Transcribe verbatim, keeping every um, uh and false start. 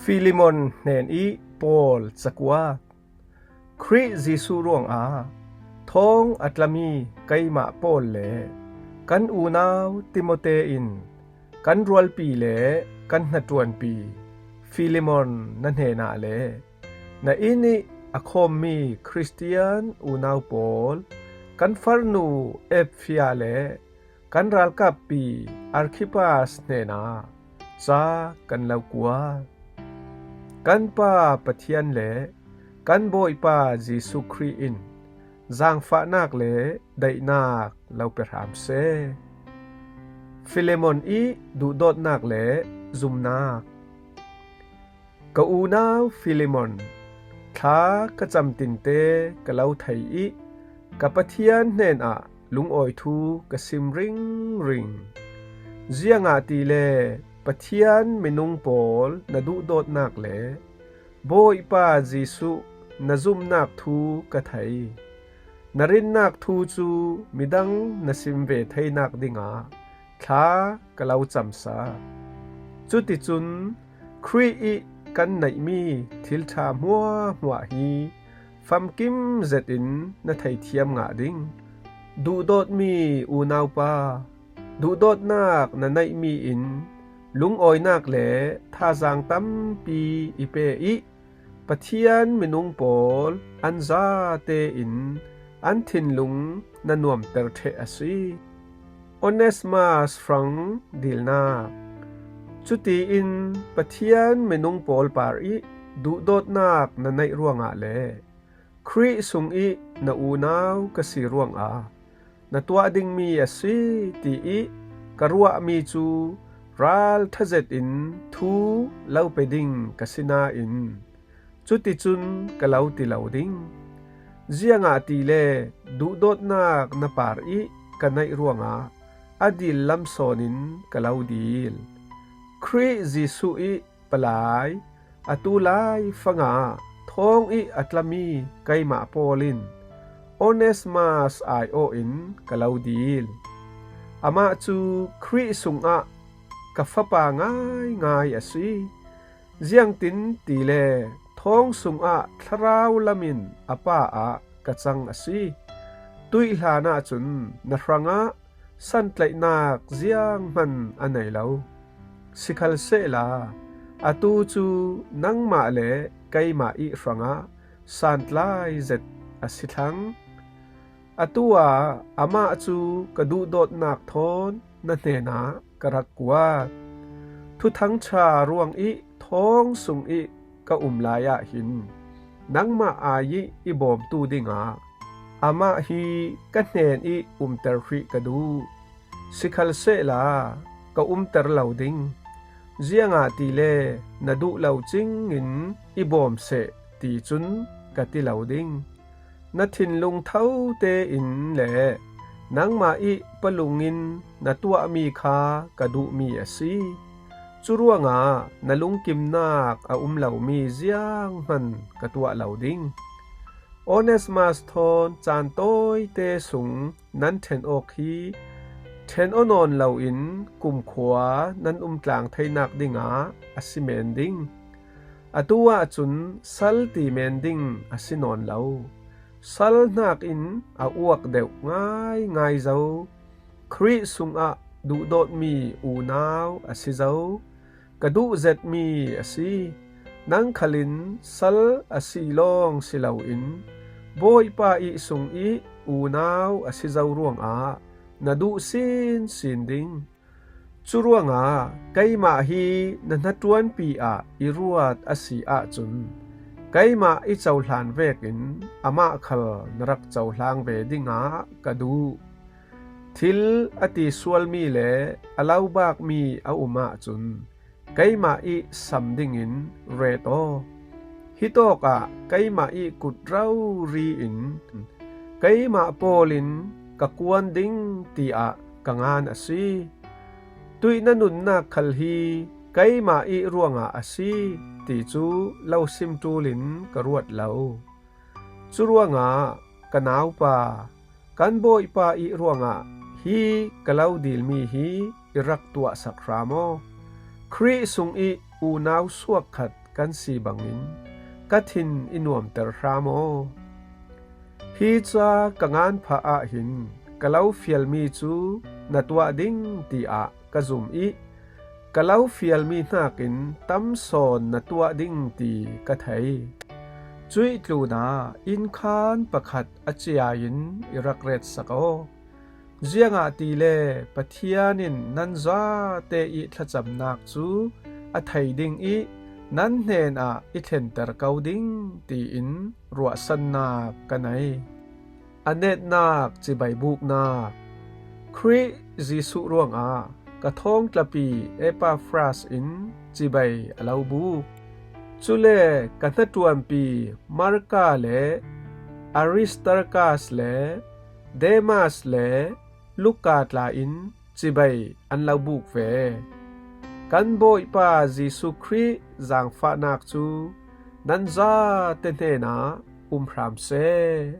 Filemon hnen ih Paul cakuat. Khrih Jesuh ruangah thawng a tlami keimah Paul le kan unau Timote in kan rualpi le kan hnaṭuanpi Filemon na hnenah le na inn ih a khawmmi Khristian unau pawl, kan farnu Apphia le kan ralkappi Arkhipas hnenah ca kan lo kuat. Kan Pa Pathian le kan Bawipa Jesuh Khrih in zangfahnak le daihnak lo pe hram seh. Filemon ih duhdawtnak le zumnak. Ka unau Filemon, thla ka cam tinte ka lo thei ih ka Pathian hnenah lungawi thu ka sim ringring. Ziangahtile Pathian minung pawl na duhdawtnak le Bawipa Jesuh na zumnak thu ka thei. Na rinnak thu cu midang na sim ve theinak dingah thla ka lo camsak. Cuticun Khrih ih kan neihmi thil ṭha hmuahhmuah hi famkim zetin na theithiam ngah ding. Duhdawtmi unaupa, duhdawtnak na neihmi in lungawinak le thazaang tampi i pe ih Pathian minung pawl an zate in an thinlung na nuamter ṭheh a si. Onesmas hrang dilnak. Cutiin Pathian minung pawl par ih duhdawtnak na neih ruangah le Khrih sungih na unau ka si ruangah na tuah dingmi a si, tiih ka ruahmi cu ralṭha zetin thu lo pe ding ka si nain cuticun ka lo ti lo ding. Ziangahtile duhdawtnak na par ih ka neih ruangah a dil lam sawnin ka lo dil. Khrih Jesuh ih palai, atu lai fangah thawng ih a tlami keimah Paul in Onesmas aiawh in ka lo dil. Amah cu Khrih sungah ka fapa ngaingai a si. Ziangtin tile thawng sungah thlarau lamin a pa ah ka cang a si. Tuih hlanah cun na hrangah santlaihnak zianghman a nei lo. Sikhalsehla atu cu nangmah le keimah ih hrangah santlai zet a si thlang. Atu-ah amah cu ka duhdawtnak thawn na hnenah ka rak kuat. Thuthang ṭha ruangih thawng sungih ka um lai ah hin nangmah ai ih i bawmtu dingah amah hi ka hnen ih umter hrih ka duh. Sikhalsehla ka umter lo ding. Ziangahtile na duh lo cingin i bawm seh ti cun ka ti lo ding. Na thinlung tho tein le nangmah ih palungin na tuahmi kha ka duhmi a si. Cu ruangah na lungkimnak a um lomi zianghman ka tuah lo ding. Onesmas thawn caan tawite sung nan ṭhen awk hi ṭhen aw nawn loin kumkhua nan um tlang theinak dingah a si men ding. Atu ahcun sal ti men ding a si nawn lo. Sal hnakin a uak deuh ngaingai zo. Khrih sungah duhdawtmi unau a si zo. Ka duh zetmi a si. Nang khalin sal a si lawng si loin Bawipa ih sungih unau a si zo ruangah na duh sinsin ding. Cu ruangah keimah hi na hnaṭuanpi ah i ruat a si ahcun keimah i cohlan vekin amah khal na rak cohlang ve dingah ka duh. Thil a ti sualmi le a lo bakmi a um ahcun keimah ih sam dingin ret aw. Hitawkah keimah ih kut rori in keimah Paul in ka kuan ding tiah ka ngan a si. Tuih na nunnak khal hi keimah ih ruangah a si ti cu lo sim ṭul in ka ruat lo. Cu ruangah ka naupa, kan Bawipa ih ruangah hi ka lo dilmi hi i rak tuahsak hram aw. Khrih sungih unau suak khat kan si bangin ka thin i nuamter hram aw. Hi ca ka nganphah ah hin ka lo fialmi cu na tuah ding tiah ka zum i ka lo fialmi hnakin tam sawn na tuah ding ti ka thei. Cuih tlunah innkhan pakhat a cia-in i rak retsak aw. Ziangahtile Pathian in nan zate i thlacamnak cu a thei ding i nan hnenah i thlenter ko ding tiin ruahsannak ka nei. A netnak cibai buknak. Khrih Jesuh ruangah ka thawngtlapi Epaphras in cibai a lo buk. Cule ka hnaṭuanpi Marka le Aristarkas le Demas le Luka tla in cibai an lo buk ve. Kan Bawipa Jesuh Khrih zaangfahnak cu nan zate hnenah um hram seh.